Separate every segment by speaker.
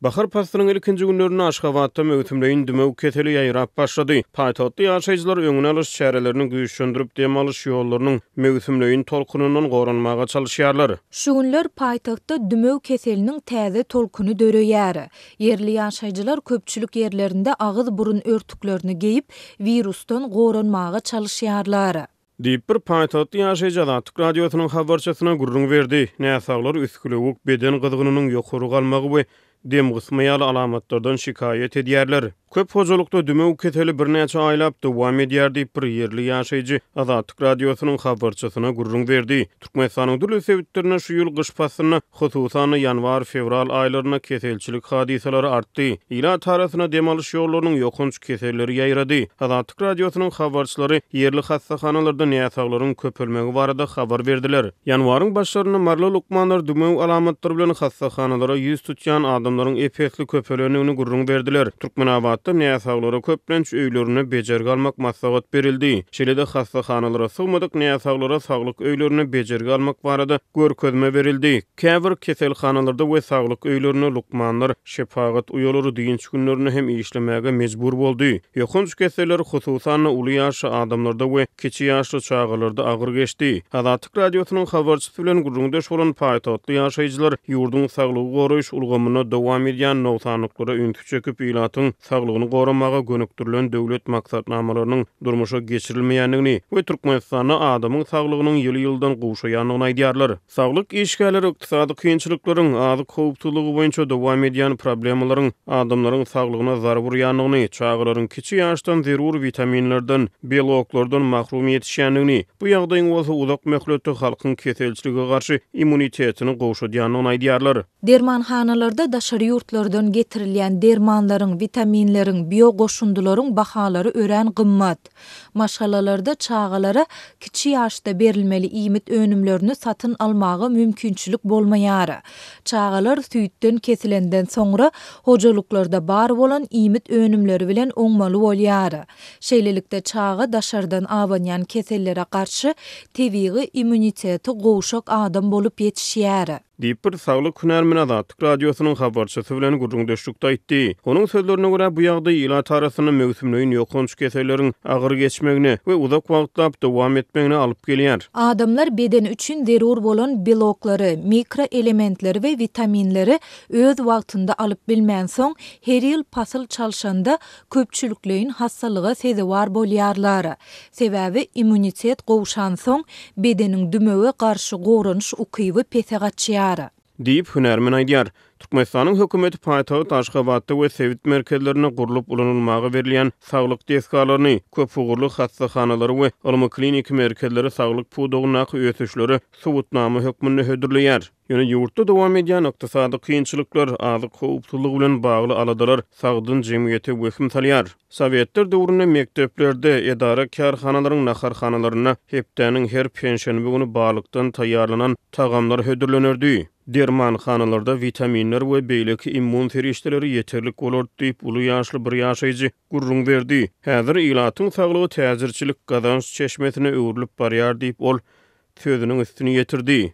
Speaker 1: Bahar paslynyň ilkinji günlerinde Aşgabatda möwsümleýin dümew keseli ýaýrap başlady. Paýtagtly ýaşaýjylar öňüni alyş çärelerini güýçlendirip, dem alyş ýollarynyň möwsümleýin tolkunyndan goranmaga çalyşýarlar.
Speaker 2: Şu günler paýtagtda dümew keseliniň täze tolkuny döreýär. Ýerli ýaşaýjylar köpçülik ýerlerinde agyz-burun örtüklerini geýip, wirusdan goranmaga çalyşýarlar.
Speaker 1: Diýip, bir paýtagtly ýaşaýjy Azatlyk Radiosynyň habarçysyna gürrüň berdi. Näsaglar üsgülewük, beden gyzgynynyň ýokary galmagy we demgysma ýaly alamatlardan şikaýat edýärler. Köp hojalykda dümew keseli birnäçe aýlap dowam edýär diýip, bir ýerli ýaşaýjy Azatlyk Radiosynyň habarçysyna gürrüň berdi. Türkmenistanyň dürli sebitlerinde şu ýyl gyş paslynda, hususan-da, ýanwar-fewral aýlarynda keselçilik hadysalary artdy. Ilat arasynda dem alyş ýollarynyň ýokanç keselleri ýaýrady. Azatlyk Radiosynyň habarçylary ýerli hassahanalarda näsaglaryň köpelmegi barada habar berdiler. Ýanwaryň başlarynda maryly lukmanlar dümew alamatlary bilen hassahanalara ýüz tutýan adamlaryň ep-esli köpelendigini gürrüň berdiler. Türkmenabatda näsaglara köplenç öýlerinde bejergi almak maslahat berildi. Şeýle-de hassahanalara sygmadyk näsaglara saglyk öýlerinde bejergi almak barada görkezme berildi. Käbir keselhanalarda we saglyk öýlerinde lukmanlar, şepagat uýalary dynç günlerinde hem işlemäge mejbur boldy. Ýokanç keseller, hususan-da, uly ýaşly adamlarda we kiçi ýaşly çagalarda agyr geçdi. Azatlyk Radiosynyň habarçysy bilen gürrüňdeş bolan paýtagtly ýaşaýjylar ýurduň saglygy goraýyş ulgamynda dowam edýän nogsanlyklara ünsi çekip, ilatyň saglygyny goramaga gönükdirilen döwlet maksatnamalarynyň durmuşa geçirilmeýändigini we Türkmenistanda adamyň saglygynyň ýyl-ýyldan gowşaýandygyny aýdýarlar. Saglyk işgärleri ykdysady kynçylyklaryň, azyk howpsuzlygy boýunça dowam edýän problemalaryň adamlaryň saglygyna zarba urýandygyny, çagalaryň kiçi ýaşdan zerur witaminlerden, beloklardan mahrum ýetişýändigini, bu ýagdaýyň bolsa uzak möhletde halkyň keselçilige garşy immunitetini gowşadýandygyny aýdýarlar.
Speaker 2: Dermanhanalarda daşary ýurtlardan getirilýän dermanlaryň, witaminleriň, biogoşundylaryň bahalary örän gymmat. Maşgalalarda çagalara kiçi ýaşda berilmeli iýmit önümlerini satyn almaga mümkinçilik bolmaýar. Çagalar süýtden kesilenden soňra, hojalyklarda bar bolan iýmit önümleri bilen oňmaly bolýar. Şeýlelikde, çaga daşardan abanýan kesellere garşy tebigy immuniteti gowşak adam bolup ýetişýär.
Speaker 1: Diýip, bir saglyk hünärmeni Azatlyk Radiosynyň habarçysy bilen gürrüňdeşlikde aýtdy. Onuň sözlerine görä, bu ýagdaý ilat arasynda möwsümleýin ýokanç keselleriň agyr geçmegine we uzak wagtlap dowam etmegine alyp gelýär.
Speaker 2: Adamlar bedeni üçin zerur bolan beloklary, mikroelementleri we witaminleri öz wagtynda alyp bilmänsoň, her ýyl pasyl çalşanda köpçülikleýin hassalyga sezewar bolýarlar. Sebäbi immunitet gowşansoň, bedeniň dümewe garşy goranyş ukyby pese gaçýar.
Speaker 1: Diýip, hünärmen aýdýar. Türkmenistanyň hökümeti paýtagt Aşgabatda we sebit merkezlerinde gurlup ulanylmaga berilýän saglyk desgalaryny, köpugurly hassahanalary we ylmy-kliniki merkezleri saglyk pudagyndaky ösüşlere subutnama hökmünde hödürleýär. Ýöne ýurtda dowam edýän ykdysady kynçylyklar, azyk howpsuzlygy bilen bagly aladalar sagdyn jemgyýete wehim salýar. Sowetler döwründe mekdeplerde, edara-kärhanalaryň naharhanalarynda hepdäniň her penşenbe güni balykdan taýýarlanan tagamlar hödürlenerdi. Dermanhanalarda witaminler we beýleki immun serişdeleri ýeterlik bolardy diýip, uly ýaşly bir ýaşaýjy gürrüň berdi. Häzir ilatyň saglygy täjirçilik gazanç çeşmesine öwrülip barýar diýip, ol sözüniň üstüni ýetirdi.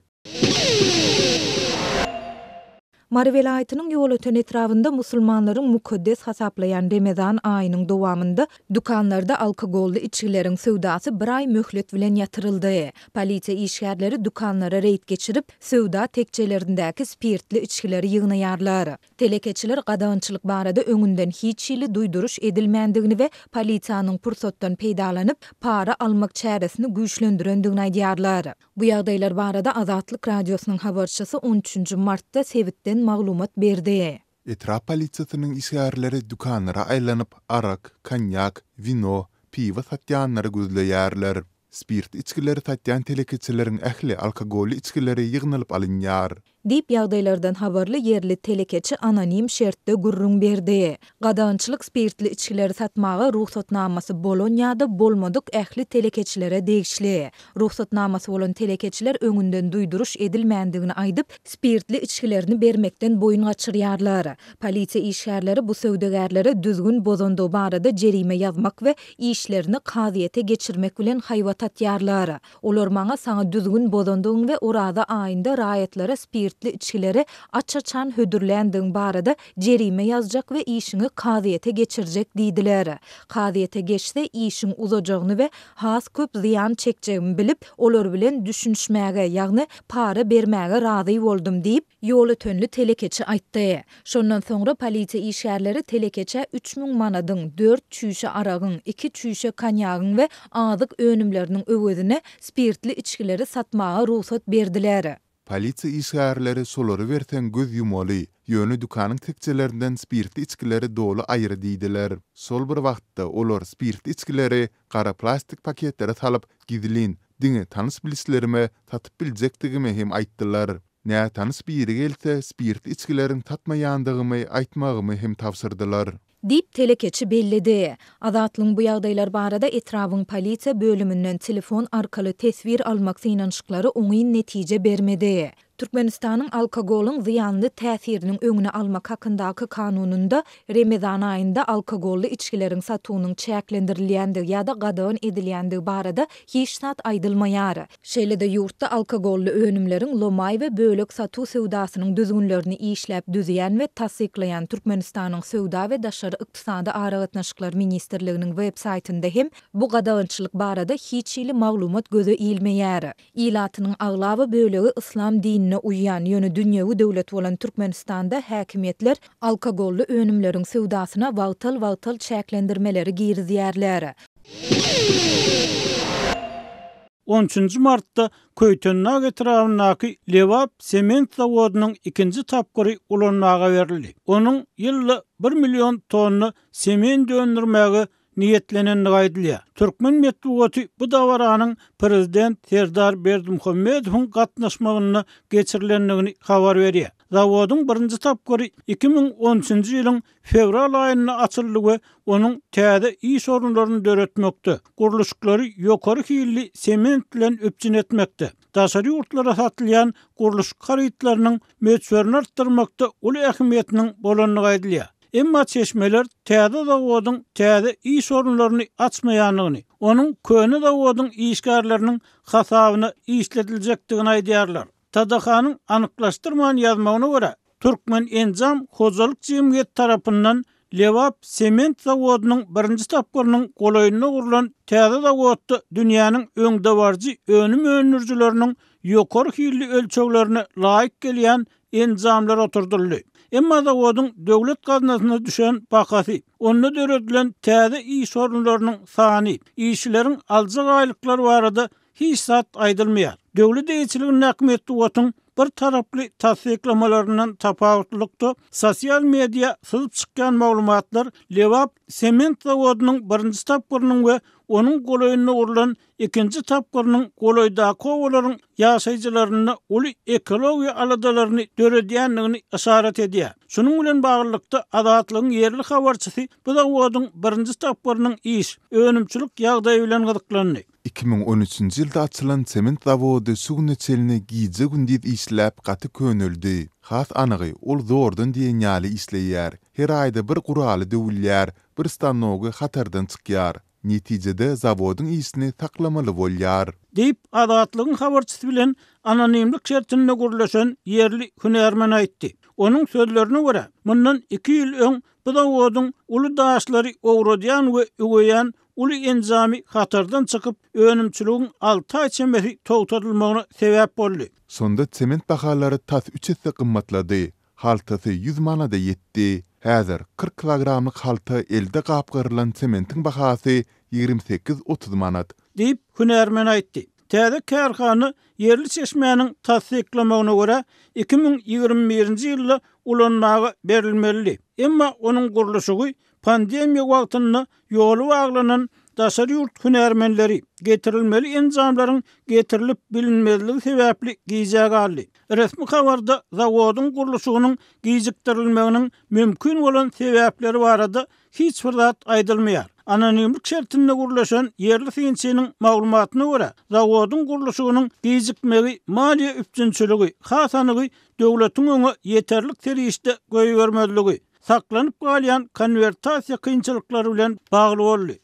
Speaker 2: Mary welaýatynyň Ýolöten etrabynda musulmanlaryň mukaddes hasaplaýan Remezan aýynyň dowamynda dükanlarda alkogolly içgileriň söwdasy bir aý möhlet bilen ýatyryldy. Polisiýa işgärleri dükanlara reýd geçirip, söwda tekjelerindäki spirtli içgileri ýygnaýarlar. Telekeçiler gadagançylyk barada öňünden hiç hili duýduryş edilmändigini we polisiýanyň pursatdan peýdalanyp, para almak çäresini güýçlendirendigini aýdýarlar. Bu ýagdaýlar barada Azatlyk Radiosynyň habarçysy on üçünji martda sebitden maglumat berdi.
Speaker 3: Etrap polisiýasynyň işgärleri dükanlara aýlanyp, arak, konýak, wino, piwo satýanlary gözleýärler. Spirtli içgileri satýan telekeçileriň ähli alkogolly içgileri ýygnalyp alynýar.
Speaker 2: Diýip, ýagdaýlardan habarly ýerli telekeçi anonim şertde gürrüň berdi. Gadagançylyk spirtli içgileri satmaga rugsatnamasy bolan ýa-da bolmadyk ähli telekeçilere degişli. Rugsatnamasy bolan telekeçiler öňünden duýduryş edilmändigini aýdyp, spirtli içgilerini bermekden boýun gaçyrýarlar. Polisiýa işgärleri bu söwdagärlere düzgün bozandygy barada jerime ýazmak we işlerini kazyýete geçirmek bilen haýbat atýarlar. Olar maňa saňa düzgün bozandygyň we Oraza aýynda raýatlara spirtli. spirtli içgileri aç-açan hödürländigiň barada jerime ýazjak we işiňi kazyýete geçirjek diýdiler. Kazyýete geçse, işiň uzajagyny we has köp zyýan çekjegimi bilip, olar bilen düşünişmäge, ýagny para bermäge razy boldum diýip, Ýolötenli telekeçi aýtdy. Şondan soňra polisiýa işgärleri telekeçä 3000 manadyň, dört çüýşe aragyň, iki çüýşe konýagyň we azyk önümleriniň öwezine spirtli içgileri satmaga rugsat berdiler.
Speaker 3: Polisiýa işgärleri şolary berseň göz ýumaly, ýöne dükanyň tekjelerinden spirtli içgileri doly aýyr diýdiler. Şol bir wagtda olar spirtli içgileri gara plastik paketlere salyp, gizlin, diňe tanyş-bilişlerime satyp biljekdigimi hem aýtdylar. Nätanyş biri gelse, spirtli içgileriň satmaýandygymy aýtmagymy hem tabşyrdylar.
Speaker 2: Diýip, telekeçi belledi. Azatlygyň bu ýagdaýlar barada etrabyň polisiýa bölüminden telefon arkaly teswir almak synanyşyklary oňyn netije bermedi. Türkmenistanyň Alkogolyň zyýanly täsiriniň öňüni almak hakyndaky kanunynda Remezan aýynda alkogolly içgileriň satuwynyň çäklendirilýändigi ýa-da gadagan edilýändigi barada hiç zat aýdylmaýar. Şeýle-de ýurtda alkogolly önümleriň lomaý we bölek satuw söwdasynyň düzgünlerini işläp düzýän we tassyklaýan Türkmenistanyň Söwda we daşary ykdysady aragatnaşyklar ministrliginiň web saýtynda hem bu gadagançylyk barada hiç hili maglumat göze ilmeýär. Ilatynyň aglaba bölegi yslam dinine uýýan, ýöne dünýewi döwlet bolan Türkmenistanda häkimiýetler alkogolly önümleriň söwdasyna wagtal-wagtal çäklendirmeleri girizýärler.
Speaker 4: On üçünji martda Köýtendag etrabyndaky Lebap sement zawodynyň ikinji tapgyry ulanmaga berildi. Onuň ýylda bir million tonna sement öndürmäge niýetlenendigi aýdylýar. Türkmen metbugaty bu dabaranyň prezident Serdar Berdimuhamedowyň gatnaşmagynda geçirilendigini habar berýär. Zawodyň birinji tapgyry 2013-nji ýylyň fewral aýynda açyldy we onuň täze iş orunlaryny döretmekde, gurluşyklary ýokary hilli sement bilen üpjün etmekde, daşary ýurtlara satylýan gurluşyk harytlarynyň möçberini artdyrmakda uly ähmiýetiniň bolandygy aýdylýar. Emma çeşmeler täze zawodyň täze iş orunlaryny açmaýandygyny, onuň köne zawodyň işgärleriniň hasabyna işlediljekdigini aýdýarlar. TDH-nyň anyklaşdyrman ýazmagyna görä, Türkmenenjam hojalyk jemgyýeti tarapyndan Lebap sement zawodynyň birinji tapgyrynyň golaýynda gurlan täze zawodda dünýäniň öňdebaryjy önüm öndürijileriniň ýokary hilli ölçeglerine laýyk gelýän enjamlar oturdyldy. Emma zawodyň döwlet gaznasyna düşen bahasy, onda döredilen täze iş orunlarynyň sany, işçileriň aljak aýlyklary barada hiç zat aýdylmaýar. Döwlet eýeçiligindäki metbugatyň bir taraply tassyklamalaryndan tapawutlylykda, sosial media syzyp çykýan maglumatlar Lebap sement zawodynyň birinji tapgyrynyň we onuň golaýynda gurlan ikinji tapgyrynyň golaýdaky obalaryň ýaşaýjylarynda uly ekologiýa aladalaryny döredýändigini yşarat edýär. Şunuň bilen baglylykda, Azatlygyň ýerli habarçysy bu zawodyň birinji tapgyrynyň iş, önümçilik ýagdaýy bilen gyzyklandy.
Speaker 3: 2013-nji ýylda açylan sement zawody şu güne çenli gije-gündiz işläp gaty köneldi. Has anygy, ol zordan diýen ýaly işleýär. Her aýda bir guraly döwülýär, bir stanogy hatardan çykýar. Netijede zawodyň işini saklamaly bolýar.
Speaker 4: Diýip, Azatlygyň habarçysy bilen anonimlik şertinde gürleşen ýerli hünärmen aýtdy. Onuň sözlerine görä, mundan iki ýyl öň bu zawodyň uly daşlary owradýan we üweýän uly enjamy hatardan çykyp, önümçiligiň alty aý çemesi togtadylmagyna sebäp boldy.
Speaker 3: Şonda sement bahalary tas üç esse gymmatlady. Haltasy ýüz manada ýetdi. Häzir 40 kilogramlyk halta elde gapgarylan sementiň bahasy 28-30 manat.
Speaker 4: Diýip, hünärmen aýtdy. Täze kärhana ýerli çeşmäniň tassyklamagyna görä, 2021-nji ýylda ulanmaga berilmelidi. Emma onuň gurluşygy pandemiýa wagtynda ýoly baglanan daşary ýurt hünärmenleri, getirilmeli enjamlaryň getirilip bilinmezligi sebäpli gijä galdy. Resmi habarda zawodyň gurluşygynyň gijikdirilmeginiň mümkin bolan sebäpleri barada hiç bir zat aýdylmaýar. Anonimlik şertinde gürleşen ýerli synçynyň maglumatyna görä, zawodyň gurluşygynyň gijikmegi maliýe üpjünçiligi, has anygy döwletiň öňe ýeterlik serişde goýbermezligi, saklanyp galýan konwertasiýa kynçylyklary bilen bagly boldy.